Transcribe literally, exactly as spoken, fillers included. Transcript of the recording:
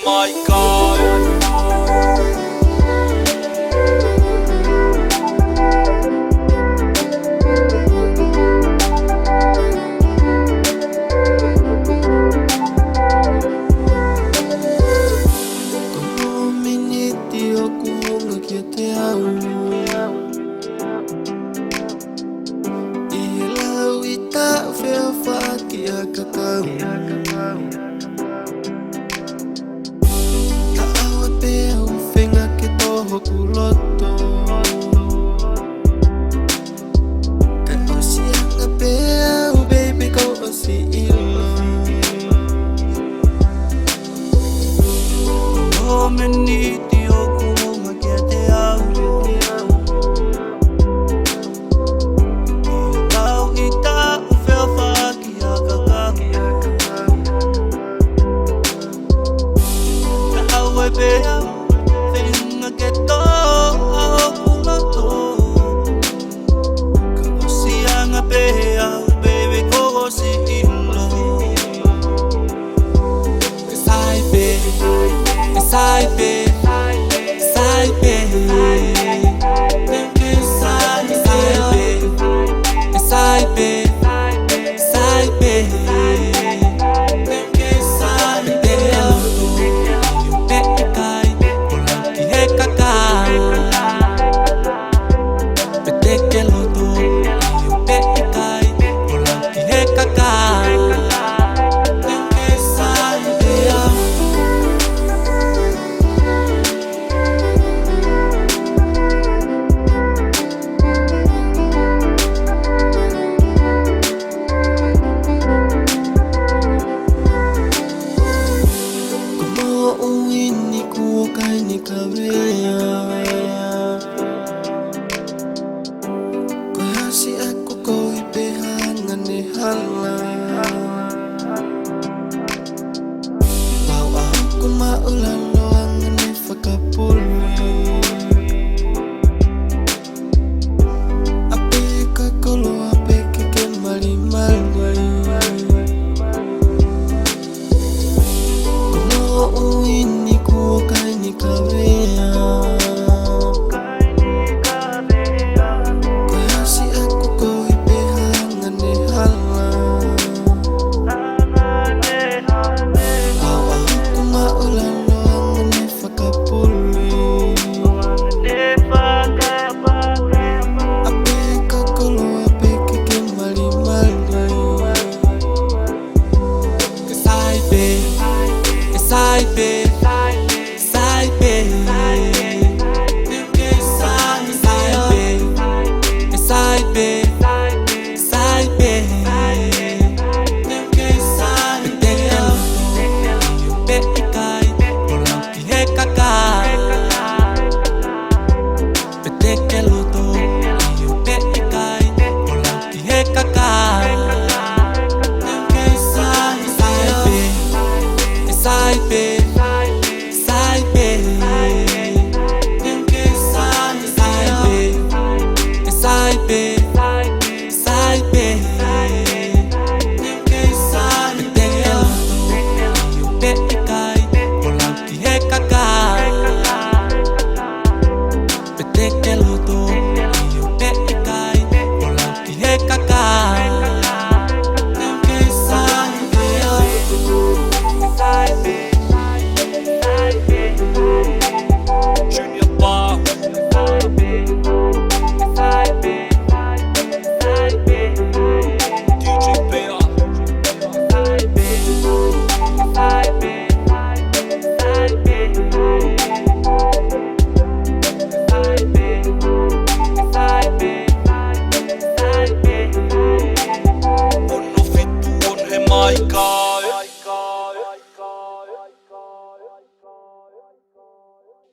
Mai kai. Ko e miniti ʻoku hanga kiate au ʻi he lauʻi taʻu feʻofaʻaki ʻakakau. Ka ʻoua pē au feinga ke tō hoku loto. Ka ʻosi anga pē au, baby, kuo ʻosi ʻilo. Ko e miniti ʻoku hanga kiate au ʻi he lauʻi taʻu feʻofaʻaki ʻakakau. Ka ʻoua pē au feinga ke tō hoku loto. Ka ʻosi anga pē au, baby, kuo ʻosi ʻilo. Sai pē, sai pē, sai pē. Sai pē, sai pē, sai pē. Pete ke loto, ʻio pete kai, ola ki he kakai. Pete ke loto, ʻio pete kai, ola ki he kakai. Pete sai pē au. Ko e moʻui ni kuo kai ni kavea. Ko e hasi ʻaku ko e pehē anga ne hala. Lau ʻaku maʻulalo anga ne fakapuli. ʻApe ka koloa pē ke ke malimali. Ko e moʻui ni kuo kai ni kavea. Ko e hasi ʻaku ko e pehē anga ne hala. Lau ʻaku maʻulalo anga ne fakapuli. ʻApe ka koloa pē ke ke malimali. Sai pē, sai pē.